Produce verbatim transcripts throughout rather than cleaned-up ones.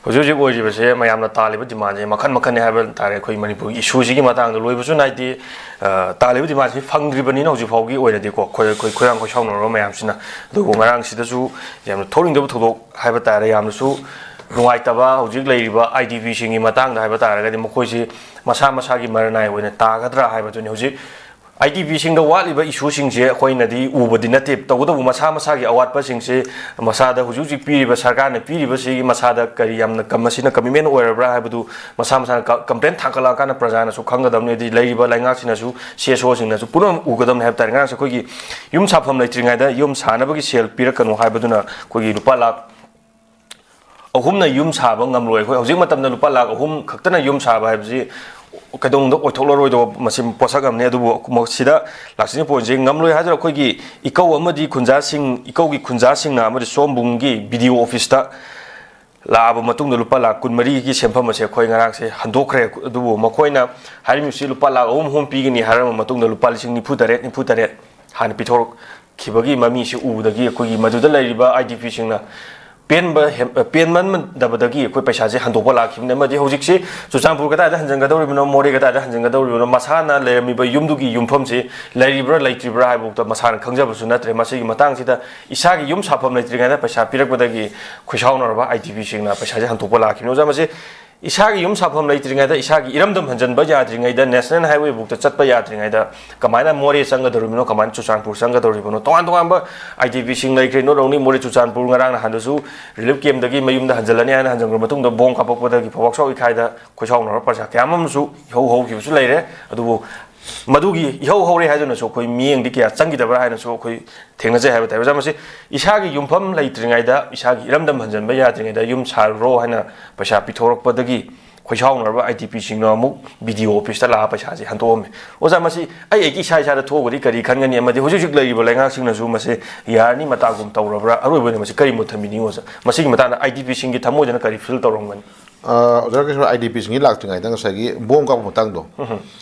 ꯍꯧꯖꯤꯛ ꯍꯧꯖꯤꯛ ꯑꯣꯏꯔꯤꯕꯁꯦ ꯃꯌꯥꯝꯅ ꯇꯥꯜꯂꯤꯕ ꯗꯤꯃꯥꯟꯁꯦ ꯃꯈꯟ ꯃꯈꯟꯅꯤ ꯍꯥꯏꯕ ꯇꯥꯔꯦ꯫ ꯑꯩꯈꯣꯏ ꯃꯅꯤꯄꯨꯔꯒꯤ ꯏꯁꯨꯁꯤꯒꯤ ꯃꯇꯥꯡꯗ ꯂꯣꯏꯕꯁꯨ ꯅꯥꯏꯗꯦ꯫ ꯑ, ꯇꯥꯜꯂꯤꯕ ꯗꯤꯃꯥꯟꯁꯤ ꯐꯪꯗ꯭ꯔꯤꯕꯅꯤꯅ ꯍꯧꯖꯤꯛ ꯐꯥꯎꯒꯤ ꯑꯣꯏꯅꯗꯤꯀꯣ ꯑꯩꯈꯣꯏ ꯑꯩꯈꯣꯏ ꯈꯣꯏꯔꯥꯡ ꯈꯣꯏꯁꯥꯎꯅꯔꯕ ꯃꯌꯥꯝꯁꯤꯅ꯫ ꯑꯗꯨꯕꯨ ꯉꯔꯥꯡꯁꯤꯗꯁꯨ ꯌꯥꯝꯅ ꯊꯣꯛꯅꯤꯡꯗꯕ ꯊꯧꯗꯣꯛ ꯍꯥꯏꯕ ꯇꯥꯔꯦ, ꯌꯥꯝꯅꯁꯨ ꯅꯨꯡꯉꯥꯏꯇꯕ꯫ ꯍꯧꯖꯤꯛ ꯂꯩꯔꯤꯕ ꯑꯥꯏ ꯗꯤ ꯄꯤꯁꯤꯡꯒꯤ ꯃꯇꯥꯡꯗ ꯍꯥꯏꯕ ꯇꯥꯔꯒꯗꯤ ꯃꯈꯣꯏꯁꯤ ꯃꯁꯥ ꯃꯁꯥꯒꯤ ꯃꯔꯅꯥꯏ ꯑꯣꯏꯅ ꯇꯥꯒꯗ꯭ꯔꯥ ꯍꯥꯏꯕꯗꯨꯅꯤ꯫ ꯍꯧꯖꯤꯛ ꯑꯥꯏ ꯗꯤ ꯄꯤꯁꯤꯡꯗ ꯋꯥꯠꯂꯤꯕ ꯏꯁꯨꯁꯤꯡꯁꯦ ꯑꯩꯈꯣꯏꯅꯗꯤ ꯎꯕꯗꯤ ꯅꯠꯇꯦ, ꯇꯧꯕꯇꯕꯨ ꯃꯁꯥ ꯃꯁꯥꯒꯤ ꯑꯋꯥꯠꯄꯁꯤꯡꯁꯦ ꯃꯁꯥꯗ ꯍꯧꯖꯤꯛ ꯍꯧꯖꯤꯛ ꯄꯤꯔꯤꯕ ꯁꯔꯀꯥꯔꯅ ꯄꯤꯔꯤꯕꯁꯤꯒꯤ ꯃꯁꯥꯗ ꯀꯔꯤ ꯌꯥꯝꯅ ꯀꯝ-, ꯃꯁꯤꯅ ꯀꯃꯤꯠꯃꯦꯟ ꯑꯣꯏꯔꯕ꯭ꯔꯥ ꯍꯥꯏꯕꯗꯨ ꯃꯁꯥ ꯃꯁꯥꯅ ꯀ-, ꯀꯝꯄ꯭ꯂꯦꯟ ꯊꯥꯡꯒꯠꯂꯛꯑꯀꯥꯟꯗ ꯄ꯭ꯔꯖꯥꯅꯁꯨ ꯈꯪꯒꯗꯕꯅꯤ, ꯑꯗꯩ ꯂꯩꯔꯤꯕ ꯂꯩꯉꯥꯛꯁꯤꯡꯅꯁꯨ, ꯁꯤ ꯑꯦꯁ ꯑꯣꯁꯤꯡꯅꯁꯨ ꯄꯨꯝꯅꯃꯛ ꯎꯒꯗꯕꯅꯤ ꯍꯥꯏꯕ ꯇꯥꯔꯦ꯫ ꯉꯔꯥꯡꯁꯦ ꯑꯩꯈꯣꯏꯒꯤ ꯌꯨꯝ ꯁꯥꯐꯝ ꯂꯩꯇ꯭ꯔꯤꯉꯩꯗ ꯌꯨꯝ ꯁꯥꯅꯕꯒꯤ ꯁꯦꯜ ꯄꯤꯔꯛꯀꯅꯨ ꯍꯥꯏꯕꯗꯨꯅ ꯑꯩꯈꯣꯏꯒꯤ ꯂꯨꯄꯥ ꯂꯥꯈ ꯑꯍꯨꯝꯅ ꯌꯨꯝ ꯁꯥꯕ ꯉꯝꯂꯣꯏ꯫ ꯑꯩꯈꯣꯏ ꯍꯧꯖꯤꯛ ꯃꯇꯝꯗ ꯂꯨꯄꯥ ꯂꯥꯈ ꯑꯍꯨꯝ ꯈꯛꯇꯅ ꯌꯨꯝ ꯁꯥꯕ ꯍꯥꯏꯕꯁꯤ ꯀꯩꯗꯧꯅꯨꯡꯗ ꯑꯣꯏꯊꯣꯛꯂꯔꯣꯏꯗꯕ ꯃꯁꯤ ꯄꯣꯠꯁꯛ ꯑꯃꯅꯤ꯫ ꯑꯗꯨꯕꯨ ꯃꯁꯤꯗ ꯂꯥꯛꯆꯔꯤꯕ ꯄꯣꯏꯟꯁꯦ ꯉꯝꯂꯣꯏ ꯍꯥꯏꯗꯨꯅ ꯑꯩꯈꯣꯏꯒꯤ ꯏꯀꯧ ꯑꯃꯗꯤ ꯈꯨꯟꯖꯥꯁꯤꯡ, ꯏꯀꯧꯒꯤ ꯈꯨꯟꯖꯥꯁꯤꯡꯅ ꯑꯃꯗꯤ ꯁꯣꯝꯕꯨꯡꯒꯤ ꯕꯤ ꯗꯤ ꯑꯣ ꯑꯣꯐꯤꯁꯇ ꯂꯥꯛꯑꯕ ꯃꯇꯨꯡꯗ ꯂꯨꯄꯥ ꯂꯥꯈ ꯀꯨꯟꯃꯔꯤꯒꯤ ꯁꯦꯟꯐꯝ ꯑꯁꯦ ꯑꯩꯈꯣꯏ ꯉꯔꯥꯡꯁꯦ ꯍꯟꯗꯣꯛꯈ꯭ꯔꯦ꯫ ꯑꯗꯨꯕꯨ ꯃꯈꯣꯏꯅ ꯍꯥꯏꯔꯤꯕꯁꯤ ꯂꯨꯄꯥ ꯂꯥꯈ ꯑꯍꯨꯝ ꯑꯍꯨꯝ ꯄꯤꯒꯅꯤ ꯍꯥꯏꯔꯕ ꯃꯇꯨꯡꯗ ꯂꯨꯄꯥ ꯂꯤꯁꯤꯡ ꯅꯤꯐꯨ ꯇꯔꯦꯠ, ꯅꯤꯐꯨ ꯇꯔꯦꯠ ꯍꯥꯟꯅ ꯄꯤꯊꯣꯔꯛꯈꯤꯕꯒꯤ ꯃꯃꯤꯁꯤ ꯎꯕꯗꯒꯤ ꯑꯩꯈꯣꯏꯒꯤ ꯃꯗꯨꯗ ꯂꯩꯔꯤꯕ ꯑꯥꯏ ꯗꯤ ꯄꯤꯁꯤꯡꯅ ꯄꯦꯟꯕ ꯍꯦꯟ-, ꯄꯦꯟꯃꯟꯗꯕꯗꯒꯤ ꯑꯩꯈꯣꯏ ꯄꯩꯁꯥꯁꯦ ꯍꯟꯗꯣꯛꯄ ꯂꯥꯛꯈꯤꯕꯅꯤ꯫ ꯑꯃꯗꯤ ꯍꯧꯖꯤꯛꯁꯤ ꯆꯨꯔꯆꯥꯟꯄꯨꯔ ꯀꯗꯥꯏꯗ ꯍꯟꯖꯤꯟꯒꯗꯧꯔꯤꯕꯅꯣ, ꯃꯣꯔꯦ ꯀꯗꯥꯏꯗ ꯍꯟꯖꯤꯟꯒꯗꯧꯔꯤꯕꯅꯣ, ꯃꯁꯥꯅ ꯂꯩꯔꯝꯃꯤꯕ ꯌꯨꯝꯗꯨꯒꯤ ꯌꯨꯝꯐꯝꯁꯤ ꯂꯩꯔꯤꯕ꯭ꯔꯥ ꯂꯩꯇ꯭ꯔꯤꯕ꯭ꯔꯥ ꯍꯥꯏꯕꯐꯥꯎꯗ ꯃꯁꯥꯅ ꯈꯪꯖꯕꯁꯨ ꯅꯠꯇ꯭ꯔꯦ꯫ ꯃꯁꯤꯒꯤ ꯃꯇꯥꯡꯁꯤꯗ ꯏꯁꯥꯒꯤ ꯌꯨꯝ ꯁꯥꯐꯝ ꯂꯩꯇ꯭ꯔꯤꯉꯩꯗ ꯄꯩꯁꯥ ꯄꯤꯔꯛꯄꯗꯒꯤ ꯈꯣꯏꯁꯥꯎꯅꯔꯕ ꯑꯥꯏ ꯗꯤ ꯄꯤꯁꯤꯡꯅ ꯄꯩꯁꯥꯁꯦ ꯍꯟꯗꯣꯛꯄ ꯂꯥꯛꯈꯤꯕꯅꯤ꯫ ꯑꯣꯖꯥ, ꯃꯁꯤ ꯏꯁꯥꯒꯤ ꯌꯨꯝ ꯁꯥꯐꯝ ꯂꯩꯇ꯭ꯔꯤꯉꯩꯗ, ꯏꯁꯥꯒꯤ ꯏꯔꯝꯗꯝ ꯍꯟꯖꯤꯟꯕ ꯌꯥꯗ꯭ꯔꯤꯉꯩꯗ, ꯅꯦꯁꯅꯦꯜ ꯍꯥꯏꯋꯦꯕꯨꯛꯇ ꯆꯠꯄ ꯌꯥꯗ꯭ꯔꯤꯉꯩꯗ ꯀꯃꯥꯏꯅ ꯃꯣꯔꯦ ꯆꯪꯒꯗꯧꯔꯤꯕꯅꯣ, ꯀꯃꯥꯏꯅ ꯆꯨꯔꯆꯥꯟꯄꯨꯔ ꯆꯪꯒꯗꯧꯔꯤꯕꯅꯣ? ꯇꯣꯉꯥꯟ ꯇꯣꯉꯥꯟꯕ ꯑꯥꯏ ꯗꯤ ꯄꯤꯁꯤꯡ ꯂꯩꯈ꯭ꯔꯦ꯫ Not only ꯃꯣꯔꯦ, ꯆꯨꯔꯆꯥꯟꯄꯨꯔ ꯉꯔꯥꯡ ꯅꯍꯥꯟꯗꯁꯨ ꯔꯤꯂꯤꯐ ꯀꯦꯝꯗꯒꯤ ꯃꯌꯨꯝꯗ ꯍꯟꯖꯤꯜꯂꯅꯤ ꯍꯥꯏꯅ ꯍꯟꯖꯤꯟꯈ꯭ꯔ ꯃꯇꯨꯡꯗ ꯕꯣꯝ ꯀꯥꯞꯄꯛꯄꯗꯒꯤ ꯄꯣꯛꯆꯥꯎ ꯏꯀꯥꯏꯗ ꯈꯣꯏꯁꯥꯎꯅꯔꯕ ꯄ꯭ꯔꯖꯥ ꯀꯌꯥ ꯑꯃꯁꯨ ꯏꯍꯧ ꯍꯧꯈꯤꯕꯁꯨ ꯂꯩꯔꯦ꯫ ꯑꯗꯨꯕꯨ ꯃꯗꯨꯒꯤ ꯏꯍꯧ ꯍꯧꯔꯦ ꯍꯥꯏꯗꯨꯅꯁꯨ ꯑꯩꯈꯣꯏ ꯃꯤꯠꯌꯦꯡꯗꯤ ꯀꯌꯥ ꯆꯪꯈꯤꯗꯕ꯭ꯔꯥ ꯍꯥꯏꯅꯁꯨ ꯑꯩꯈꯣꯏ ꯊꯦꯡꯅꯖꯩ ꯍꯥꯏꯕ ꯇꯥꯏ꯫ ꯑꯣꯖꯥ, ꯃꯁꯤ ꯏꯁꯥꯒꯤ ꯌꯨꯝꯐꯝ ꯂꯩꯇ꯭ꯔꯤꯉꯩꯗ, ꯏꯁꯥꯒꯤ ꯏꯔꯝꯗꯝ ꯍꯟꯖꯤꯟꯕ ꯌꯥꯗ꯭ꯔꯤꯉꯩꯗ ꯌꯨꯝ ꯁꯥꯔꯨꯔꯣ ꯍꯥꯏꯅ ꯄꯩꯁꯥ ꯄꯤꯊꯣꯔꯛꯄꯗꯒꯤ ꯈꯣꯏꯁꯥꯎꯅꯔꯕ ꯑꯥꯏ ꯗꯤ ꯄꯤꯁꯤꯡꯅ ꯑꯃꯨꯛ ꯕꯤ ꯗꯤ ꯑꯣ ꯑꯣꯐꯤꯁꯇ ꯂꯥꯛꯑ ꯄꯩꯁꯥꯁꯦ ꯍꯟꯗꯣꯛꯑꯝꯃꯦ꯫ ꯑꯣꯖꯥ, ꯃꯁꯤ ꯑꯩ ꯑꯩꯒꯤ ꯏꯁꯥ ꯏꯁꯥꯗ ꯊꯣꯛꯑꯒꯗꯤ ꯀꯔꯤ ꯈꯟꯒꯅꯤ? ꯑꯃꯗꯤ ꯍꯧꯖꯤꯛ ꯍꯧꯖꯤꯛ ꯂꯩꯔꯤꯕ ꯂꯩꯉꯥꯛꯁꯤꯡꯅꯁꯨ ꯃꯁꯤ ꯌꯥꯔꯅꯤ ꯃꯇꯥꯒꯨꯝ ꯇꯧꯔꯕ꯭ꯔꯥ? ꯑꯔꯣꯏꯕ ꯑꯣꯏꯅ ꯃꯁꯤ ꯀꯔꯤ ꯃꯣꯠ ꯊꯝꯕꯤꯅꯤꯡꯉꯤ, ꯑꯣꯖꯥ? ꯃꯁꯤꯒꯤ ꯃꯇꯥꯡꯗ ꯑꯥꯏ ꯗꯤ ꯄꯤꯁꯤꯡꯒꯤ ꯊꯃꯣꯏꯗꯅ ꯀꯔꯤ ꯐꯤꯜ ꯇꯧꯔꯝꯒꯅꯤ? ꯑ, ꯑꯣꯖꯥ ꯀ꯭ꯔꯤꯁꯅ, ꯑꯥꯏ ꯗꯤ ꯄꯤꯁꯤꯡꯒꯤ ꯂꯥꯛꯇ꯭ꯔꯤꯉꯩꯗ ꯉꯁꯥꯏꯒꯤ ꯕꯣꯝ ꯀꯥꯞꯄ ꯃꯇꯥꯡꯗꯣ,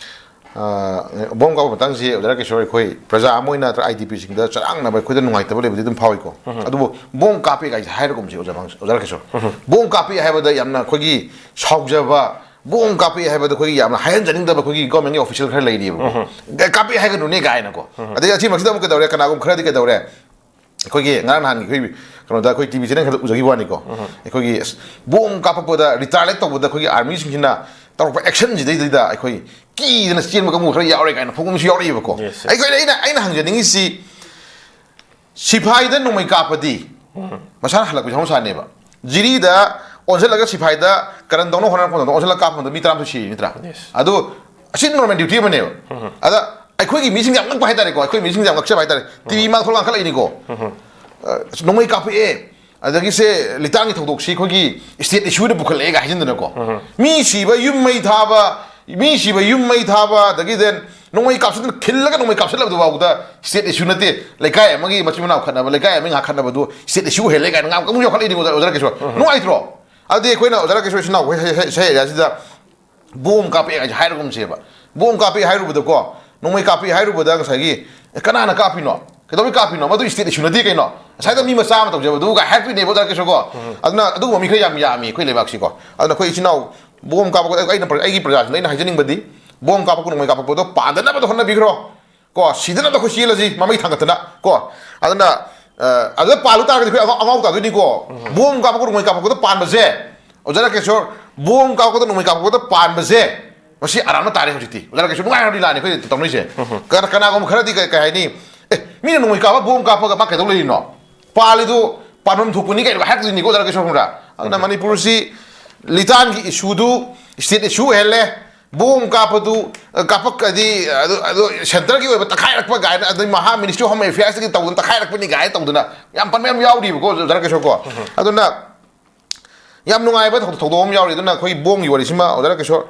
ꯑ, ꯕꯣꯝ ꯀꯥꯞꯄ ꯃꯇꯥꯡꯁꯤ ꯑꯣꯖꯥ ꯔꯥꯀꯦꯁꯣꯔ, ꯑꯩꯈꯣꯏ ꯄ꯭ꯔꯖꯥ ꯑꯃ ꯑꯣꯏꯅ ꯅꯠꯇ꯭ꯔꯒ ꯑꯥꯏ ꯗꯤ ꯄꯤꯁꯤꯡꯗ ꯆꯔꯥꯡꯅꯕ, ꯑꯩꯈꯣꯏꯗ ꯅꯨꯡꯉꯥꯏꯇꯕ ꯂꯩꯕꯗꯤ ꯑꯗꯨꯝ ꯐꯥꯎꯏꯀꯣ꯫ ꯑꯗꯨꯕꯨ ꯕꯣꯝ ꯀꯥꯞꯄꯦ ꯀꯥꯏꯁꯦ ꯍꯥꯏꯔꯒꯨꯝꯁꯤ ꯑꯣꯖꯥ ꯃꯥꯡ-, ꯑꯣꯖꯥ ꯔꯥꯀꯦꯁꯣꯔ꯫ ꯕꯣꯝ ꯀꯥꯞꯄꯦ ꯍꯥꯏꯕꯗ ꯌꯥꯝꯅ ꯑꯩꯈꯣꯏꯒꯤ ꯁꯥꯎꯖꯕ, ꯕꯣꯝ ꯀꯥꯞꯄꯦ ꯍꯥꯏꯕꯗ ꯑꯩꯈꯣꯏꯒꯤ ꯌꯥꯝꯅ ꯍꯥꯏꯍꯟꯖꯅꯤꯡꯗꯕ ꯑꯩꯈꯣꯏꯒꯤ ꯒꯣꯔꯃꯦꯟꯒꯤ ꯑꯣꯐꯤꯁꯤꯌꯦꯜ ꯈꯔ ꯂꯩꯔꯤꯕꯀꯣ꯫ "ꯀꯥꯞꯄꯦ ꯍꯥꯏꯒꯅꯨꯅꯦ" ꯀꯥꯏꯅꯀꯣ꯫ ꯑꯗꯩ ꯑꯁꯤ ꯃꯁꯤꯗ ꯑꯃꯨꯛ ꯀꯩꯗꯧꯔꯦ, ꯀꯅꯥꯒꯨꯝꯕ ꯈꯔꯗꯤ ꯀꯩꯗꯧꯔꯦ, ꯑꯩꯈꯣꯏꯒꯤ ꯉꯔꯥꯡ ꯅꯍꯥꯟꯒꯤ ꯑꯩꯈꯣꯏ ꯀꯩꯅꯣꯗ ꯑꯩꯈꯣꯏ ꯇꯤ ꯚꯤ ꯆꯦꯅꯦꯜ ꯈꯔꯗ ꯎꯖꯈꯤꯕ ꯋꯥꯅꯤꯀꯣ꯫ ꯑꯩꯈꯣꯏꯒꯤ ꯑꯁ, ꯕꯣꯝ ꯀꯥꯞꯄꯛꯄꯗ ꯔꯤꯇꯥꯂꯦꯠ ꯇꯧꯕꯗ ꯑꯩꯈꯣꯏꯒꯤ ꯑꯥꯔꯃꯤꯁꯤꯡꯁꯤꯅ ꯇꯧꯔꯛꯄ ꯑꯦꯛꯁꯟꯁꯤꯗꯩꯗꯨꯗ ꯑꯩꯈꯣꯏ ꯀꯤꯗꯅ ꯆꯦꯟꯕ ꯀꯥꯡꯕꯨ ꯈꯔ ꯌꯥꯎꯔꯦ ꯀꯥꯏꯅ ꯐꯣꯡꯕꯁꯨ ꯌꯥꯎꯔꯛꯏꯕꯀꯣ꯫ Yes, yes. ꯑꯩꯈꯣꯏꯅ, ꯑꯩꯅ, ꯑꯩꯅ ꯍꯪꯖꯅꯤꯡꯉꯤꯁꯤ, ꯁꯤꯐꯥꯏꯗ ꯅꯣꯡꯃꯩ ꯀꯥꯞꯄꯗꯤ ꯃꯁꯥꯅ ꯍꯜꯂꯛꯄꯁꯦ ꯍꯧꯅꯁꯥꯅꯦꯕ꯫ ꯖꯤꯔꯤꯗ ꯑꯣꯟꯁꯤꯜꯂꯒ ꯁꯤꯐꯥꯏꯗ ꯀꯔꯟ ꯇꯧꯅ ꯍꯣꯠꯅꯔꯛꯄ ꯃꯇꯝꯗ ꯑꯣꯟꯁꯤꯜꯂꯒ ꯀꯥꯞꯄ ꯃꯇꯝꯗ ꯃꯤ ꯇꯔꯥꯃꯥꯊꯣꯏ ꯁꯤꯔꯤ ꯅꯠꯇ꯭ꯔꯥ? Yes. ꯑꯗꯣ ꯑꯁꯤ ꯅꯣꯔꯃꯦꯜ ꯗ꯭ꯌꯨꯇꯤ ꯑꯃꯅꯦꯕ꯫ ꯑꯗ ꯑꯩꯈꯣꯏꯒꯤ ꯃꯤꯁꯤꯡ ꯌꯥꯝ ꯉꯛꯄ ꯍꯥꯏꯇꯥꯔꯦꯀꯣ, ꯑꯩꯈꯣꯏ ꯃꯤꯁꯤꯡ ꯌꯥꯝ ꯉꯛꯆꯕ ꯍꯥꯏꯇꯥꯔꯦ꯫ ꯇꯤ ꯚꯤ ꯃꯥꯡ ꯊꯣꯛꯂꯛ ꯀꯥꯡꯈꯠꯂꯛꯏꯅꯤꯀꯣ꯫ ꯑ, ꯅꯣꯡꯃꯩ ꯀꯥꯞꯄꯛꯑꯦ, ꯑꯗꯒꯤ ꯁꯦ ꯂꯤꯇꯥꯟꯒꯤ ꯊꯧꯗꯣꯛꯁꯤ ꯑꯩꯈꯣꯏꯒꯤ ꯁ꯭ꯇꯦꯠ ꯏꯁꯨꯗ ꯄꯨꯈꯠꯂꯛꯑꯦꯒ ꯍꯥꯏꯖꯤꯟꯗꯅꯀꯣ꯫ ꯃꯤ ꯁꯤꯕ ꯌꯨꯝ ꯃꯩ ꯊꯥꯕ, ꯃꯤ ꯁꯤꯕ ꯌꯨꯝ ꯃꯩ ꯊꯥꯕ, ꯑꯗꯒꯤ then ꯅꯣꯡꯃꯩ ꯀꯥꯞꯁꯤꯟ-, ꯈꯤꯜꯂꯒ ꯅꯣꯡꯃꯩ ꯀꯥꯞꯁꯤꯜꯂꯕꯗꯨ ꯐꯥꯎꯕꯗ ꯁ꯭ꯇꯦꯠ ꯏꯁꯨ ꯅꯠꯇꯦ, ꯂꯩꯀꯥꯏ ꯑꯃꯒꯤ ꯃꯆꯤꯟ ꯃꯅꯥꯎ ꯈꯠꯅꯕ, ꯂꯩꯀꯥꯏ ꯑꯃꯒꯤ ꯉꯥꯏꯍꯥꯛ ꯈꯠꯅꯕꯗꯨ ꯁ꯭ꯇꯦꯠ ꯏꯁꯨ ꯑꯣꯏꯍꯜꯂꯦ ꯀꯥꯏꯅ ꯉꯥꯡꯕ ꯀꯥꯡꯕꯨ ꯌꯥꯎꯈꯠꯂꯛꯏꯅꯤꯀꯣ ꯑꯣꯖꯥ ꯔꯥꯀꯦꯁꯣꯔ꯫ ꯅꯨꯡꯉꯥꯏꯇ꯭ꯔꯣ? ꯑꯗꯨꯗꯤ ꯑꯩꯈꯣꯏꯅ ꯑꯣꯖꯥ ꯔꯥꯀꯦꯁꯣꯔ ꯏꯆꯤꯟ ꯏꯅꯥꯎ ꯍꯣꯏ ꯁ-, ꯁ-, ꯁ-, area ꯁꯤꯗ ꯕꯣꯝ ꯀꯥꯞꯄꯛꯑꯦ ꯍꯥꯏꯁꯦ ꯍꯥꯏꯔꯒꯨꯝꯁꯦꯕ꯫ ꯕꯣꯝ ꯀꯥꯞꯄꯛꯑꯦ ꯍꯥꯏꯔꯨꯕꯗꯀꯣ, ꯅꯣꯡꯃꯩ ꯀꯥꯞꯄꯛꯑꯦ ꯍꯥꯏꯔꯨꯕꯗ ꯉꯁꯥꯏꯒꯤ, "ꯑꯦ, ꯀꯅꯥꯅ ꯀꯥꯞꯄꯤꯅꯣ? ꯀꯩꯗꯧꯕꯩ ꯀꯥꯞꯄꯤꯅꯣ? ꯃꯗꯨ ꯁ꯭ꯇꯦꯠ ꯏꯁꯨ ꯅꯠꯇꯦ ꯀꯩꯅꯣ? ꯉꯁꯥꯏꯗ ꯃꯤ ꯃꯆꯥ ꯑꯃ ꯇꯧꯖꯕꯗꯨꯒ" ꯍꯥꯏꯔꯛꯇꯣꯏꯅꯦꯕ ꯑꯣꯖꯥ ꯔꯥꯀꯦꯁꯣꯔꯀꯣ꯫ ꯑꯗꯨꯅ ꯑꯗꯨꯒꯨꯝꯕ ꯃꯤ ꯈꯔ ꯌꯥꯝ ꯌꯥꯝꯃꯤ ꯑꯩꯈꯣꯏ ꯂꯩꯕꯥꯛꯁꯤꯀꯣ꯫ ꯑꯗꯨꯅ ꯑꯩꯈꯣꯏ ꯏꯆꯤꯟ ꯏꯅꯥꯎ ꯕꯣꯝ ꯀꯥꯞꯄꯛꯄ, ꯑꯩꯅ ꯄ꯭ꯔ-, ꯑꯩꯒꯤ ꯄ꯭ꯔꯖꯥꯁꯤꯡꯗ ꯑꯩꯅ ꯍꯥꯏꯖꯅꯤꯡꯕꯗꯤ, ꯕꯣꯝ ꯀꯥꯞꯄꯛꯄ, ꯅꯣꯡꯃꯩ ꯀꯥꯞꯄꯛꯄꯗꯣ ꯄꯥꯟꯗꯅꯕꯗ ꯍꯣꯠꯅꯕꯤꯈ꯭ꯔꯣ꯫ ꯀꯣ, ꯁꯤꯗꯅꯕ ꯑꯩꯈꯣꯏ ꯆꯦꯜꯂꯁꯤ, ꯃꯃꯩ ꯊꯥꯡꯒꯠꯇꯅ, ꯀꯣ꯫ ꯑꯗꯨꯅ, ꯑ, ꯑꯗꯨꯗ ꯄꯥꯜꯂꯨ ꯇꯥꯔꯒꯗꯤ ꯑꯩꯈꯣꯏ ꯑꯉꯥꯎ-, ꯑꯉꯥꯎ ꯇꯥꯗꯣꯏꯅꯤꯀꯣ꯫ ꯕꯣꯝ ꯀꯥꯞꯄꯛꯄ, ꯅꯣꯡꯃꯩ ꯀꯥꯞꯄꯛꯄꯗ ꯄꯥꯟꯕꯁꯦ, ꯑꯣꯖꯥ ꯔꯥꯀꯦꯁꯣꯔ, ꯕꯣꯝ ꯀꯥꯞꯄꯛꯄꯗ, ꯅꯣꯡꯃꯩ ꯀꯥꯞꯄꯛꯄꯗ ꯄꯥꯟꯕꯁꯦ, ꯃꯁꯤ ꯑꯔꯥꯟꯕ ꯇꯥꯔꯦ ꯍꯧꯖꯤꯛꯇꯤ꯫ ꯑꯣꯖꯥ ꯔꯥꯀꯦꯁꯣꯔ, ꯅꯨꯡꯉꯥꯏꯔꯕ ꯂꯤꯂꯥꯅꯤ ꯑꯩꯈꯣꯏ ꯇꯧꯅꯔꯤꯁꯦ꯫ ꯀꯅꯥ-, ꯀꯅꯥꯒꯨꯝꯕ ꯈꯔꯗꯤ ꯀꯩ, ꯀꯩ ꯍꯥꯏꯅꯤ? "ꯑꯦ, ꯃꯤꯅ ꯅꯣꯡꯃꯩ ꯀꯥꯞꯄ, ꯕꯣꯝ ꯀꯥꯞꯄꯒ ꯃꯥ ꯀꯩꯗꯧ ꯂꯩꯔꯤꯅꯣ? ꯄꯥꯜꯂꯤꯗꯨ ꯄꯥꯟꯐꯝ ꯊꯣꯛꯄꯅꯤ ꯀꯩꯅꯣ" ꯍꯥꯏꯔꯛꯇꯣꯏꯅꯤꯀꯣ ꯑꯣꯖꯥ ꯔꯥꯀꯦꯁꯣꯔ, ꯈꯪꯕ꯭ꯔꯥ? ꯑꯗꯨꯅ ꯃꯅꯤꯄꯨꯔꯁꯤ ꯂꯤꯇꯥꯟꯒꯤ ꯏꯁꯨꯗꯨ ꯁ꯭ꯇꯦꯠ ꯏꯁꯨ ꯑꯣꯏꯍꯜꯂꯦ꯫ ꯕꯣꯝ ꯀꯥꯞꯄꯗꯨ, ꯑ, ꯀꯥꯞꯄꯛꯑꯗꯤ, ꯑꯗꯨ, ꯑꯗꯨ ꯁꯦꯟꯇꯔꯒꯤ ꯑꯣꯏꯕ ꯇꯛꯈꯥꯏꯔꯛꯄ ꯀꯥꯏꯅ, ꯑꯗꯩ ꯃꯍꯥ ꯃꯤꯅꯤꯁꯇ꯭ꯔꯤ ꯑꯣꯐ ꯍꯣꯝ ꯑꯦꯐꯤꯌꯔꯁꯇꯒꯤ ꯇꯧꯗꯅ ꯇꯛꯈꯥꯏꯔꯛꯄꯅꯤ ꯀꯥꯏꯅ ꯇꯧꯗꯅ ꯌꯥꯝ ꯄꯟꯕ ꯌꯥꯝ ꯌꯥꯎꯔꯤꯕꯀꯣ, ꯑꯣꯖꯥ ꯔꯥꯀꯦꯁꯣꯔꯀꯣ꯫ ꯑꯗꯨꯅ ꯌꯥꯝ ꯅꯨꯡꯉꯥꯏꯕ ꯊꯧ-, ꯊꯧꯗꯣꯛ ꯑꯃ ꯌꯥꯎꯔꯤ꯫ ꯑꯗꯨꯅ ꯑꯩꯈꯣꯏ ꯕꯣꯝꯒꯤ ꯋꯥꯔꯤꯁꯤꯃ, ꯑꯣꯖꯥ ꯔꯥꯀꯦꯁꯣꯔ,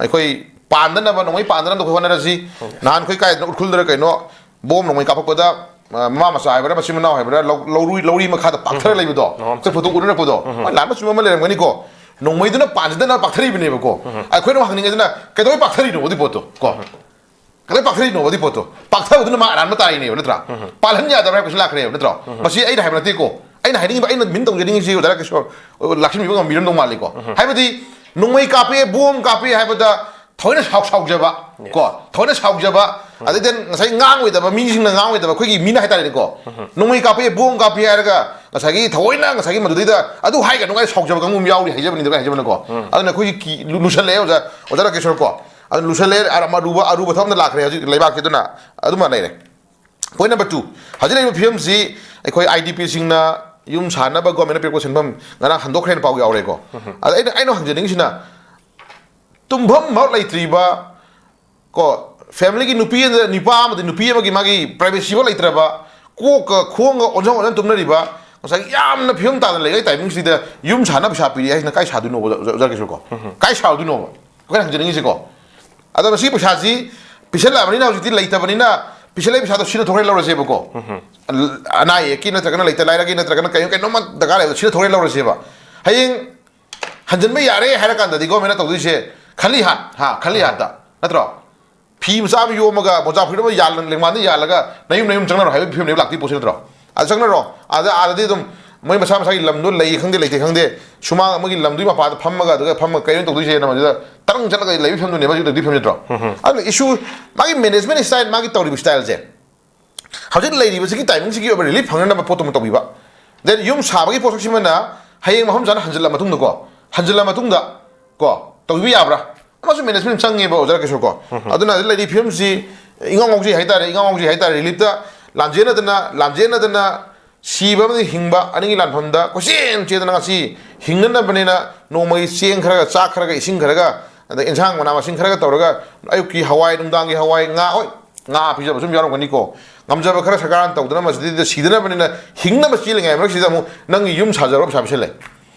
ꯑꯩꯈꯣꯏ ꯄꯥꯟꯗꯅꯕ, ꯅꯣꯡꯃꯩ ꯄꯥꯟꯗꯅꯕ ꯑꯩꯈꯣꯏ ꯍꯣꯠꯅꯔꯁꯤ꯫ ꯅꯍꯥꯟ ꯑꯩꯈꯣꯏ ꯀꯥꯏꯗꯅꯣ, ꯎꯈ꯭ꯔꯨꯜꯗꯔ ꯀꯩꯅꯣ, ꯕꯣꯝ ꯅꯣꯡꯃꯩ ꯀꯥꯞꯄꯛꯄꯗ, ꯑ, ꯃꯃꯥ ꯃꯆꯥ ꯍꯥꯏꯕ꯭ꯔꯥ, ꯃꯆꯤꯟ ꯃꯅꯥꯎ ꯍꯥꯏꯕ꯭ꯔꯥ, ꯂꯧ-, ꯂꯧꯔꯨꯏ-, ꯂꯧꯔꯤ ꯃꯈꯥꯗ ꯄꯥꯛꯊꯔ ꯂꯩꯕꯗꯣ, ꯑꯩꯈꯣꯏ ꯐꯣꯇꯣ ꯎꯅꯔꯛꯄꯗꯣ, ꯍꯣꯏ, ꯂꯥꯟꯕ ꯆꯨꯝꯕ ꯑꯃ ꯂꯩꯔꯝꯒꯅꯤꯀꯣ꯫ ꯅꯣꯡꯃꯩꯗꯨꯅ ꯄꯥꯟꯖꯗꯅ ꯄꯥꯛꯊꯔꯤꯕꯅꯦꯕꯀꯣ꯫ ꯑꯩꯈꯣꯏꯅ ꯍꯪꯅꯤꯡꯉꯤꯁꯤꯅ ꯀꯩꯗꯧꯕꯩ ꯄꯥꯛꯊꯔꯤꯅꯣ ꯑꯗꯨꯏ ꯄꯣꯠꯇꯣ ꯀꯣ? ꯀꯩꯗꯧꯕꯩ ꯄꯥꯛꯊꯔꯤꯅꯣ ꯑꯗꯨꯏ ꯄꯣꯠꯇꯣ? ꯄꯥꯛꯊꯕꯗꯨꯅ ꯃꯥ ꯑꯔꯥꯟꯕ ꯇꯥꯔꯤꯅꯦꯕ, ꯅꯠꯇ꯭ꯔꯥ? ꯄꯥꯜꯍꯟ ꯌꯥꯗꯕ꯭ꯔꯥ ꯍꯥꯏꯕ ꯀꯣꯏꯁꯟ ꯂꯥꯛꯈ꯭ꯔꯦꯕ, ꯅꯠꯇ꯭ꯔꯣ? ꯃꯁꯤ ꯑꯩꯅ ꯍꯥꯏꯕ ꯅꯠꯇꯦꯀꯣ꯫ ꯑꯩꯅ ꯍꯥꯏꯅꯤꯡꯉꯤꯕ, ꯑꯩꯅ ꯃꯤꯟ ꯇꯧꯖꯅꯤꯡꯉꯤꯁꯤ ꯑꯣꯖꯥ ꯔꯥꯀꯦꯁꯣꯔ ꯂꯥꯛꯁꯤꯟꯕꯤꯕ ꯉꯝꯕꯤꯔꯝꯗꯧ ꯃꯥꯜꯂꯤꯀꯣ꯫ ꯍꯥꯏꯕꯗꯤ ꯅꯣꯡꯃꯩ ꯀꯥꯞꯄꯦ, ꯕꯣꯝ ꯀꯥꯞꯄꯦ ꯍꯥꯏꯕꯗ ꯊꯑꯣꯏꯅ ꯁꯥꯎ ꯁꯥꯎꯖꯕ ꯀꯣ, ꯊꯑꯣꯏꯅ ꯁꯥꯎꯖꯕ, ꯑꯗꯩꯗꯤ ꯉꯁꯥꯏ ꯉꯥꯡꯉꯣꯏꯗꯕ, ꯃꯤꯁꯤꯡꯅ ꯉꯥꯡꯉꯣꯏꯗꯕ, ꯑꯩꯈꯣꯏꯒꯤ ꯃꯤꯅ ꯍꯥꯏꯇꯥꯔꯦꯅꯦꯀꯣ, ꯅꯣꯡꯃꯩ ꯀꯥꯞꯄꯦ, ꯕꯣꯝ ꯀꯥꯞꯄꯦ ꯍꯥꯏꯔꯒ ꯉꯁꯥꯏꯒꯤ ꯊꯑꯣꯏꯅ ꯉꯁꯥꯏꯒꯤ ꯃꯗꯨꯗꯩꯗ ꯑꯗꯨ ꯍꯥꯏꯒꯅꯨ ꯀꯥꯏꯅ ꯁꯥꯎꯖꯕ ꯀꯥꯡꯕꯨ ꯑꯃ ꯌꯥꯎꯔꯤ ꯍꯥꯏꯖꯕꯅꯤꯗ, ꯀꯥꯏ ꯍꯥꯏꯖꯕꯅꯀꯣ꯫ ꯑꯗꯨꯅ ꯑꯩꯈꯣꯏꯒꯤ ꯀꯤ-, ꯂꯨ-, ꯂꯨꯁꯜꯂꯛꯑꯦ ꯑꯣꯖꯥ, ꯑꯣꯖꯥ ꯔꯥꯀꯦꯁꯣꯔ ꯀꯣ꯫ ꯑꯗꯨ ꯂꯨꯁꯜꯂꯛꯑꯦ, ꯑꯔ-, ꯑꯔꯨꯕ, ꯑꯔꯨꯕ ꯊꯕꯛ ꯑꯃ ꯂꯥꯛꯈ꯭ꯔꯦ ꯍꯧꯖꯤꯛ ꯂꯩꯕꯥꯛꯀꯤ, ꯑꯗꯨꯅ ꯑꯗꯨꯃ ꯂꯩꯔꯦ꯫ Point number two, ꯍꯧꯖꯤꯛ ꯂꯩꯔꯤꯕ ꯐꯤꯕꯝꯁꯤ ꯑꯩꯈꯣꯏ IDPꯁꯤꯡꯅ ꯌꯨꯝ ꯁꯥꯅꯕ ꯒꯣꯔꯃꯦꯟꯅ ꯄꯤꯔꯛꯄ ꯁꯦꯟꯐꯝ ꯉꯔꯥꯡ ꯍꯟꯗꯣꯛꯈ꯭ꯔꯦꯅ ꯄꯥꯎ ꯌꯥꯎꯔꯦꯀꯣ꯫ ꯑꯗ ꯑꯩꯅ, ꯑꯩꯅ ꯍꯪꯖꯅꯤꯡꯉꯤꯁꯤꯅ, ꯇꯨꯝꯐꯝ ꯑꯃ ꯂꯩꯇ꯭ꯔꯤꯕ ꯀꯣ, ꯐꯦꯃꯤꯂꯤꯒꯤ ꯅꯨꯄꯤ ꯑꯃꯗ, ꯅꯨꯄꯥ ꯑꯃꯗꯤ ꯅꯨꯄꯤ ꯑꯃꯒꯤ ꯃꯥꯒꯤ privacyꯐꯥꯎ ꯂꯩꯇ꯭ꯔꯕ, ꯀꯣꯛꯀ ꯈꯣꯡꯒ ꯑꯣꯟꯁꯟ ꯑꯣꯟꯁꯟ ꯇꯨꯝꯅꯔꯤꯕ, ꯉꯁꯥꯏꯒꯤ ꯌꯥꯝꯅ ꯐꯤꯕꯝ ꯇꯥꯗꯅ ꯂꯩꯔꯤꯉꯩ timingꯁꯤꯗ ꯌꯨꯝ ꯁꯥꯅꯕ ꯄꯩꯁꯥ ꯄꯤꯔꯛꯑꯦ ꯍꯥꯏꯁꯤꯅ ꯀꯥꯏ ꯁꯥꯗꯣꯏꯅꯣꯕ, ꯑꯣꯖꯥ, ꯑꯣꯖꯥ ꯀꯤꯁꯣꯔ ꯀꯣ? ꯀꯥꯏ ꯁꯥꯔꯨꯗꯣꯏꯅꯣꯕ? ꯑꯩꯈꯣꯏꯅ ꯍꯪꯖꯅꯤꯡꯉꯤꯁꯦꯀꯣ꯫ ꯑꯗꯣ ꯃꯁꯤꯒꯤ ꯄꯩꯁꯥꯁꯤ ꯄꯤꯁꯜꯂꯛꯑꯕꯅꯤꯅ ꯍꯧꯖꯤꯛꯇꯤ ꯂꯩꯇꯕꯅꯤꯅ ꯄꯤꯁꯜꯂꯛꯏ ꯄꯩꯁꯥꯗꯣ ꯁꯤꯅ ꯊꯣꯛꯈ꯭ꯔꯦ ꯂꯧꯔꯁꯦꯕꯀꯣ꯫ ꯑꯅꯥ ꯑꯌꯦꯛꯀꯤ ꯅꯠꯇ꯭ꯔꯒꯅ ꯂꯩꯇ ꯂꯥꯏꯔꯒꯤ ꯅꯠꯇ꯭ꯔꯒꯅ ꯀꯩꯅꯣ ꯀꯩꯅꯣꯝꯃ ꯗꯔꯀꯥꯔ ꯂꯩꯕꯗꯣ ꯁꯤꯅ ꯊꯣꯛꯈ꯭ꯔꯦ ꯂꯧꯔꯁꯦꯕ꯫ ꯍꯌꯦꯡ ꯍꯟꯖꯤꯟꯕ ꯌꯥꯔꯦ ꯍꯥꯏꯔ ꯀꯥꯟꯗꯗꯤ ꯒꯣꯔꯃꯦꯟꯅ ꯇꯧꯗꯣꯏꯁꯦ ꯈꯂꯤ ꯍꯥꯠ, ꯍꯥ, ꯈꯂꯤ ꯍꯥꯠꯇ ꯅꯠꯇ꯭ꯔꯣ? ꯐꯤ ꯃꯆꯥ ꯑꯃ ꯌꯣꯝꯃꯒ ꯃꯣꯖꯥ ꯐꯨꯔꯤꯠ ꯑꯃ ꯌꯥꯜꯂ-, ꯂꯦꯡꯕꯥꯟꯗ ꯌꯥꯜꯂꯒ ꯅꯌꯨꯝ ꯅꯌꯨꯝ ꯆꯪꯅꯔꯣ ꯍꯥꯏꯕꯒꯤ ꯐꯤꯕꯝꯅꯦꯕ ꯂꯥꯛꯇꯣꯏ ꯄꯣꯠꯁꯤ ꯅꯠꯇ꯭ꯔꯣ? ꯑꯗ ꯆꯪꯅꯔꯣ꯫ ꯑꯥꯗ, ꯑꯥꯗꯗꯤ ꯑꯗꯨꯝ ꯃꯣꯏ ꯃꯁꯥ ꯃꯁꯥꯒꯤ ꯂꯝꯗꯣ ꯂꯩ ꯈꯪꯗꯦ ꯂꯩꯇꯦ ꯈꯪꯗꯦ, ꯁꯨꯃꯥꯡ ꯑꯃꯒꯤ ꯂꯝꯗꯨꯒꯤ ꯃꯄꯥꯗ ꯐꯝꯃꯒ, ꯑꯗꯨꯒ ꯐꯝꯃꯒ ꯀꯩꯅꯣ ꯇꯧꯗꯣꯏꯁꯦꯅ ꯃꯗꯨꯗ ꯇꯔꯪ ꯆꯠꯂꯒ ꯂꯩꯕꯒꯤ ꯐꯤꯕꯝꯗꯨꯅꯦꯕ ꯍꯧꯖꯤꯛ ꯇꯧꯗꯣꯏ ꯐꯤꯕꯝ ꯅꯠꯇ꯭ꯔꯣ? ꯑꯗꯨꯅ issue, ꯃꯥꯒꯤ management style, ꯃꯥꯒꯤ ꯇꯧꯔꯤꯕ styleꯁꯦ ꯍꯧꯖꯤꯛ ꯂꯩꯔꯤꯕꯁꯤꯒꯤ timingꯁꯤꯒꯤ ꯑꯣꯏꯕ relief ꯐꯪꯅꯅꯕ ꯄꯣꯠꯇꯨꯃ ꯇꯧꯕꯤꯕ꯫ Then ꯌꯨꯝ ꯁꯥꯕꯒꯤ ꯄꯣꯠꯁꯛꯁꯤꯃꯅ ꯍꯌꯦꯡ ꯃꯐꯝ ꯆꯥꯅ ꯍꯟꯖꯤꯜꯂ ꯃꯇꯨꯡꯗꯀꯣ, ꯍꯟꯖꯤꯜꯂ ꯃꯇꯨꯡꯗ ꯀꯣ, ꯇꯧꯕꯤꯕ ꯌꯥꯕ꯭ꯔꯥ? ꯑꯃꯁꯨ management ꯆꯪꯉꯦꯕ, ꯑꯣꯖꯥ ꯔꯥꯀꯦꯁꯣꯔ ꯀꯣ꯫ ꯑꯗꯨꯅ ꯍꯧꯖꯤꯛ ꯂꯩꯔꯤꯕ ꯐꯤꯕꯝꯁꯤ ꯏꯉꯥꯎ ꯉꯥꯎꯖꯩ ꯍꯥꯏꯇꯥꯔꯦ, ꯏꯉꯥꯎ ꯉꯥꯎꯖꯩ ꯍꯥꯏꯇꯥꯔꯦ꯫ Reliefꯇ ꯂꯥꯟꯖꯦꯟꯅꯗꯅ, ꯂꯥꯟꯖꯦꯟꯅꯗꯅ ꯁꯤꯕ ꯑꯃꯗꯤ ꯍꯤꯡꯕ ꯑꯅꯤꯒꯤ ꯂꯥꯟꯐꯝꯗ ꯀꯣꯏꯆꯦꯟ ꯆꯦꯟꯗꯅ ꯉꯁꯤ ꯍꯤꯡꯅꯅꯕꯅꯤꯅ ꯅꯣꯡꯃꯒꯤ ꯆꯦꯡ ꯈꯔꯒ, ꯆꯥꯛ ꯈꯔꯒ, ꯏꯁꯤꯡ ꯈꯔꯒ, ꯑꯗꯩ ꯏꯟꯁꯥꯡ ꯃꯅꯥ ꯃꯁꯤꯡ ꯈꯔꯒ ꯇꯧꯔꯒ ꯑꯌꯨꯛꯀꯤ ꯍꯋꯥꯏ, ꯅꯨꯡꯗꯥꯡꯒꯤ ꯍꯋꯥꯏ, ꯉꯥ, ꯍꯣꯏ, ꯉꯥ ꯄꯤꯖꯕꯁꯨ ꯑꯗꯨꯝ ꯌꯥꯎꯔꯝꯒꯅꯤꯀꯣ꯫ ꯉꯝꯖꯕ ꯈꯔ ꯁꯔꯀꯥꯔꯅ ꯇꯧꯗꯅ ꯃꯁꯤꯗꯩꯗ ꯁꯤꯗꯅꯕꯅꯤꯅ ꯍꯤꯡꯅꯕ ꯆꯦꯜꯂꯤꯉꯩ ꯃꯔꯛꯁꯤꯗ ꯑꯃꯨꯛ ꯅꯪꯒꯤ ꯌꯨꯝ ꯁꯥꯖꯔꯣ ꯄꯩꯁꯥ ꯄꯤꯁꯜꯂꯦ꯫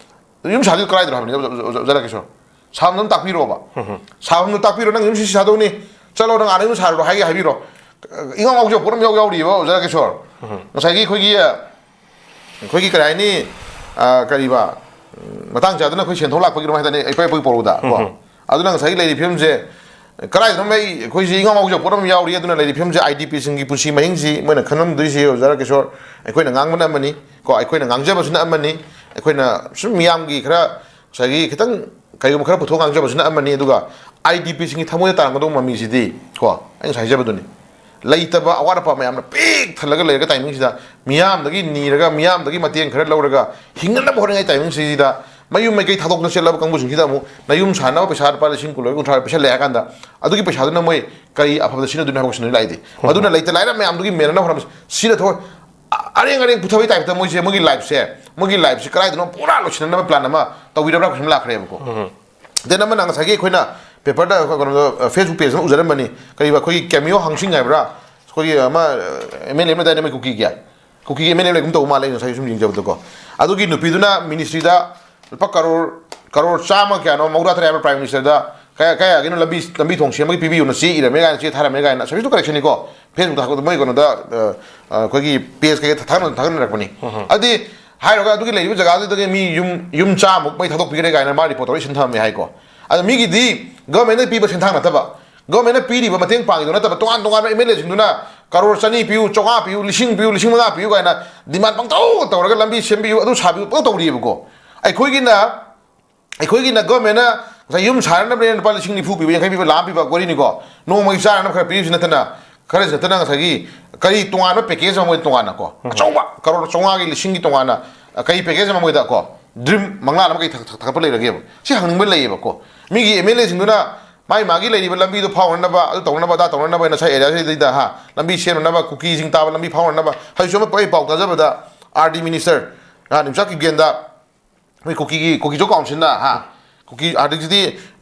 ꯌꯨꯝ ꯁꯥꯗꯣꯏ ꯀꯗꯥꯏꯗꯅꯣ ꯍꯥꯏꯕꯅꯤ, ꯑꯣꯖꯥ, ꯑꯣꯖꯥ, ꯑꯣꯖꯥ ꯔꯥꯀꯦꯁꯣꯔ? ꯁꯥꯐꯝꯗꯣ ꯑꯝ ꯇꯥꯛꯄꯤꯔꯣꯕ꯫ ꯁꯥꯐꯝꯗꯣ ꯇꯥꯛꯄꯤꯔꯣ, "ꯅꯪ ꯌꯨꯝ ꯁꯤ ꯁꯥꯗꯧꯅꯤ, ꯆꯠꯂꯣ, ꯅꯪ ꯑꯥꯗ ꯌꯨꯝ ꯁꯥꯔꯨꯔꯣ" ꯍꯥꯏꯒꯦ ꯍꯥꯏꯕꯤꯔꯣ꯫ ꯏꯉꯥꯎ ꯉꯥꯎꯖꯕ ꯄꯣꯠ ꯑꯃ ꯌꯥꯎ-, ꯌꯥꯎꯔꯤꯕ, ꯑꯣꯖꯥ ꯔꯥꯀꯦꯁꯣꯔ꯫ ꯉꯁꯥꯏꯒꯤ ꯑꯩꯈꯣꯏꯒꯤ, ꯑꯩꯈꯣꯏꯒꯤ ꯀꯔꯤ ꯍꯥꯏꯅꯤ, ꯑ, ꯀꯔꯤꯕ, ꯃꯇꯥꯡ ꯆꯥꯗꯅ ꯑꯩꯈꯣꯏ ꯁꯦꯟꯊꯣꯛ ꯂꯥꯛꯄꯒꯤ ꯑꯗꯨꯃꯥꯏꯅ ꯍꯥꯏꯇꯥꯔꯦ, ꯑꯩꯈꯣꯏ ꯑꯩꯈꯣꯏ ꯄꯣꯔꯛꯎꯗ ꯀꯣ꯫ ꯑꯗꯨꯅ ꯉꯁꯥꯏꯒꯤ ꯂꯩꯔꯤꯕ ꯐꯤꯕꯝꯁꯦ ꯀꯗꯥꯏꯗꯅꯣ ꯑꯩ ꯑꯩꯈꯣꯏꯁꯤ ꯏꯉꯥꯎ ꯉꯥꯎꯖꯕ ꯄꯣꯠ ꯑꯃ ꯌꯥꯎꯔꯤ꯫ ꯑꯗꯨꯅ ꯂꯩꯔꯤꯕ ꯐꯤꯕꯝꯁꯦ, ꯑꯥꯏ ꯗꯤ ꯄꯤꯁꯤꯡꯒꯤ ꯄꯨꯟꯁꯤ ꯃꯍꯤꯡꯁꯤ ꯃꯣꯏꯅ ꯈꯟꯂꯝꯗꯣꯏꯁꯤ ꯑꯣꯖꯥ ꯀꯤꯁꯣꯔ, ꯑꯩꯈꯣꯏꯅ ꯉꯥꯡꯕꯅ ꯑꯃꯅꯤ ꯀꯣ, ꯑꯩꯈꯣꯏꯅ ꯉꯥꯡꯖꯕꯁꯤꯅ ꯑꯃꯅꯤ, ꯑꯩꯈꯣꯏꯅ ꯁꯨꯝ ꯃꯤꯌꯥꯝꯒꯤ ꯈꯔ ꯉꯁꯥꯏꯒꯤ ꯈꯤꯇꯪ ꯀꯩꯒꯨꯝꯕ ꯈꯔ ꯄꯨꯊꯣꯛ ꯉꯥꯡꯖꯕꯁꯤꯅ ꯑꯃꯅꯤ, ꯑꯗꯨꯒ ꯑꯥꯏ ꯗꯤ ꯄꯤꯁꯤꯡꯒꯤ ꯊꯃꯣꯏꯗ ꯇꯥꯔꯝꯒꯗꯧꯕ ꯃꯃꯤꯁꯤꯗꯤ ꯀꯣ, ꯑꯩ ꯉꯁꯥꯏ ꯍꯥꯏꯖꯕꯗꯨꯅꯤ, ꯂꯩꯇꯕ ꯑꯋꯥꯠ ꯑꯄꯥ ꯃꯌꯥꯝꯅ ꯄꯤꯛ ꯊꯜꯂꯒ ꯂꯩꯔꯒ ꯇꯥꯏꯃꯤꯡꯁꯤꯗ ꯃꯤꯌꯥꯝꯗꯒꯤ ꯅꯤꯔꯒ ꯃꯤꯌꯥꯝꯗꯒꯤ ꯃꯇꯦꯡ ꯈꯔ ꯂꯧꯔꯒ ꯍꯤꯡꯅꯅꯕ ꯍꯣꯠꯅꯉꯥꯏ ꯇꯥꯏꯃꯤꯡꯁꯤꯗ ꯃꯌꯨꯝ ꯃꯩꯀꯩ ꯊꯥꯗꯣꯛꯇꯅ ꯆꯠꯂꯕ ꯀꯥꯡꯕꯨꯁꯤꯡꯁꯤꯗ ꯑꯃꯨꯛ ꯅꯌꯨꯝ ꯁꯥꯅꯕ ꯄꯩꯁꯥ ꯂꯨꯄꯥ ꯂꯤꯁꯤꯡ ꯀꯨꯟ ꯀꯨꯟꯊ꯭ꯔꯥ ꯄꯩꯁꯥ ꯂꯩꯔꯀꯥꯟꯗ ꯑꯗꯨꯒꯤ ꯄꯩꯁꯥꯗꯨꯅ ꯃꯣꯏ ꯀꯔꯤ ꯑꯐꯕꯗ ꯁꯤꯖꯤꯟꯅꯗꯣꯏꯅꯣ ꯍꯥꯏꯕ ꯀꯣꯏꯁꯟꯗꯨ ꯂꯥꯛꯏꯗꯤ꯫ ꯃꯗꯨꯅ ꯂꯩꯇ ꯂꯥꯏꯔ ꯃꯌꯥꯝꯗꯨꯒꯤ ꯃꯦꯟꯅꯅꯕ ꯍꯣꯠꯅꯕ ꯁꯤꯗ ꯊꯣꯛ ꯑꯔꯦꯡ ꯑꯔꯦꯡ ꯄꯨꯊꯕꯩ ꯇꯥꯏꯞꯇ ꯃꯣꯏꯁꯦ, ꯃꯣꯏꯒꯤ ꯂꯥꯏꯐꯁꯦ, ꯃꯣꯏꯒꯤ ꯂꯥꯏꯐꯁꯦ ꯀꯗꯥꯏꯗꯅꯣ ꯄꯨꯔꯥ ꯂꯣꯏꯁꯤꯟꯅꯅꯕ ꯄ꯭ꯂꯥꯟ ꯑꯃ ꯇꯧꯕꯤꯔꯕ꯭ꯔꯥ ꯀꯣꯏꯁꯟ ꯂꯥꯛꯈ꯭ꯔꯦꯕꯀꯣ꯫ ꯗꯦꯟ ꯑꯃꯅ ꯉꯁꯥꯏꯒꯤ ꯑꯩꯈꯣꯏꯅ ꯄꯦꯄꯔꯗ, ꯀꯩꯅꯣꯗ, ꯐꯦꯁꯕꯨꯛ ꯄꯦꯖ ꯑꯃ ꯎꯖꯔꯝꯕꯅꯤ, ꯀꯔꯤꯕ, ꯑꯩꯈꯣꯏꯒꯤ ꯀꯦꯃꯤꯌꯣ ꯍꯪꯁꯤꯡ ꯍꯥꯏꯕ꯭ꯔꯥ, ꯑꯩꯈꯣꯏꯒꯤ ꯑꯃ ꯑꯦꯝ ꯑꯦꯜ ꯑꯦ ꯑꯃ ꯂꯩꯗꯥꯏꯅꯦ, ꯃꯣꯏ ꯀꯨꯀꯤꯒꯤ, ꯀꯨꯀꯤꯒꯤ ꯑꯦꯝ ꯑꯦꯜ ꯑꯦ ꯑꯃ ꯂꯩꯒꯨꯝ ꯇꯧꯕ ꯃꯥꯜꯂꯦ, ꯑꯩꯅ ꯉꯁꯥꯏ ꯁꯨꯝ ꯌꯦꯡꯖꯕꯗꯀꯣ꯫ ꯑꯗꯨꯒꯤ ꯅꯨꯄꯤꯗꯨꯅ ꯃꯤꯅꯤꯁꯇ꯭ꯔꯤꯗ ꯂꯨꯄꯥ ꯀꯔꯣꯔ, ꯀꯔꯣꯔ ꯆꯥꯝꯃ ꯀꯌꯥꯅꯣ, ꯃꯧꯗ꯭ꯔꯥ ꯇꯔꯦꯠ ꯍꯥꯏꯕ, ꯄ꯭ꯔꯥꯏꯝ ꯃꯤꯅꯤꯁꯇꯔꯗ ꯀꯌꯥ, ꯀꯌꯥꯒꯤꯅꯣ ꯂꯝꯕꯤ, ꯂꯝꯕꯤ ꯊꯣꯡ ꯁꯦꯝꯕꯒꯤ ꯄꯤꯕꯤꯌꯨꯅ ꯆꯦ ꯏꯔꯝꯃꯦ ꯀꯥꯏꯅ ꯆꯦ ꯊꯥꯔꯝꯃꯦ ꯀꯥꯏꯅ, ꯁꯕꯖꯦꯛꯇꯨ ꯀꯔꯦꯛꯁꯟꯅꯤꯀꯣ, ꯐꯦꯁꯕꯨꯛꯇ ꯊꯥꯒꯠꯄꯗ ꯃꯣꯏ ꯀꯩꯅꯣꯗ, ꯑ, ꯑ, ꯑꯩꯈꯣꯏꯒꯤ ꯄꯦꯖ ꯀꯩꯀꯩ ꯊꯥꯒꯠꯅ-, ꯊꯥꯒꯠꯅꯔꯛꯄꯅꯤ꯫ ꯑꯗꯨꯗꯤ ꯍꯥꯏꯔꯒ ꯑꯗꯨꯒꯤ ꯂꯩꯔꯤꯕ ꯖꯒꯥꯗꯨꯗꯒꯤ ꯃꯤ ꯌꯨꯝ, ꯌꯨꯝ ꯆꯥꯃꯨꯛ ꯃꯩ ꯊꯥꯗꯣꯛꯄꯤꯈ꯭ꯔꯦ ꯀꯥꯏꯅ ꯃꯥ ꯔꯤꯄꯣꯔꯠ ꯇꯧꯔ ꯏꯁꯤꯟ ꯊꯝꯃꯝꯃꯦ ꯍꯥꯏꯀꯣ꯫ ꯑꯗꯣ ꯃꯤꯒꯤꯗꯤ ꯒꯚꯔꯟꯃꯦꯟꯠꯅ ꯄꯤꯕ ꯁꯦꯟꯊꯥꯡ ꯅꯠꯇꯕ, ꯒꯚꯔꯟꯃꯦꯟꯠꯅ ꯄꯤꯔꯤꯕ ꯃꯇꯦꯡ ꯄꯥꯡꯉꯤꯗꯣ ꯅꯠꯇꯕ, ꯇꯣꯉꯥꯟ ꯇꯣꯉꯥꯟꯕ ꯑꯦꯝ ꯑꯦꯜ ꯑꯦꯁꯤꯡꯗꯨꯅ ꯀꯔꯣꯔ ꯆꯅꯤ ꯄꯤꯌꯨ, ꯆꯥꯝꯃꯉꯥ ꯄꯤꯌꯨ, ꯂꯤꯁꯤꯡ ꯄꯤꯌꯨ, ꯂꯤꯁꯤꯡ ꯃꯉꯥ ꯄꯤꯌꯨ ꯀꯥꯏꯅ ꯗꯤꯃꯥꯟ ꯄꯪꯇꯧ ꯇꯧꯔꯒ ꯂꯝꯕꯤ ꯁꯦꯝꯕꯤꯌꯨ, ꯑꯗꯨ ꯁꯥꯕꯤꯌꯨ ꯄꯪꯇꯧ ꯇꯧꯔꯤꯑꯕꯀꯣ꯫ ꯑꯩꯈꯣꯏꯒꯤꯅ, ꯑꯩꯈꯣꯏꯒꯤꯅ ꯒꯚꯔꯟꯃꯦꯟꯠꯅ ꯉꯁꯥꯏ ꯌꯨꯝ ꯁꯥꯅꯅꯕꯅꯦꯅ ꯂꯨꯄꯥ ꯂꯤꯁꯤꯡ ꯅꯤꯐꯨ ꯄꯤꯕ, ꯌꯥꯡꯈꯩ ꯄꯤꯕ, ꯂꯥꯈ ꯑꯃ ꯄꯤꯕ ꯋꯥꯔꯤꯅꯤꯀꯣ꯫ ꯅꯣꯡꯃꯒꯤ ꯆꯥꯅꯅꯕ ꯈꯔ ꯄꯤꯔꯤꯁꯤ ꯅꯠꯇꯅ, ꯈꯔꯁꯤ ꯅꯠꯇꯅ ꯉꯁꯥꯏꯒꯤ ꯀꯔꯤ ꯇꯣꯉꯥꯟꯕ ꯄꯦꯀꯦꯖ ꯑꯃ ꯃꯣꯏꯗ ꯇꯣꯉꯥꯟꯅ ꯀꯣ, ꯑꯆꯧꯕ ꯀꯔꯣꯔ ꯆꯥꯝꯃꯉꯥꯒꯤ, ꯂꯤꯁꯤꯡꯒꯤ ꯇꯣꯉꯥꯟꯅ, ꯑ, ꯀꯔꯤ ꯄꯦꯀꯦꯖ ꯑꯃ ꯃꯣꯏꯗ ꯀꯣ, ꯗ꯭ꯔꯤꯝ ꯃꯪꯂꯥꯟ ꯑꯃ ꯀꯩ ꯊꯥ-, ꯊꯥ-, ꯊꯥꯒꯠꯄ ꯂꯩꯔꯒꯦꯕ? ꯁꯤ ꯍꯪꯅꯤꯡꯕ ꯂꯩꯌꯦꯕꯀꯣ꯫ ꯃꯤꯒꯤ ꯑꯦꯝ ꯑꯦꯜ ꯑꯦꯁꯤꯡꯗꯨꯅ ꯃꯥꯏ ꯃꯥꯒꯤ ꯂꯩꯔꯤꯕ ꯂꯝꯕꯤꯗꯣ ꯐꯥꯎꯅꯅꯕ, ꯑꯗꯨ ꯇꯧꯅꯅꯕ, ꯑꯗꯥ ꯇꯧꯅꯅꯕ ꯍꯥꯏꯅ ꯉꯁꯥꯏ ꯑꯦꯔꯤꯌꯥꯁꯤꯗꯩꯗ, ꯍꯥ, ꯂꯝꯕꯤ ꯁꯦꯝꯅꯅꯕ, ꯀꯨꯀꯤꯁꯤꯡ ꯇꯥꯕ ꯂꯝꯕꯤ ꯐꯥꯎꯅꯅꯕ꯫ ꯍꯧꯖꯤꯛꯁꯨ ꯑꯃ ꯑꯩ ꯄꯥꯎ ꯇꯥꯖꯕꯗ, ꯑꯥꯔ ꯗꯤ ꯃꯤꯅꯤꯁꯇꯔ, ꯍꯥ, ꯅꯤꯝꯆꯥꯛ ꯀꯤꯞꯒꯦꯟꯗ, ꯑꯩꯈꯣꯏ ꯀꯨꯀꯤꯒꯤ, ꯀꯨꯀꯤꯖꯣ ꯀꯥꯎꯟꯁꯤꯜꯅ, ꯍꯥ, ꯀꯨꯀꯤ, ꯑꯗꯒꯤꯗꯤ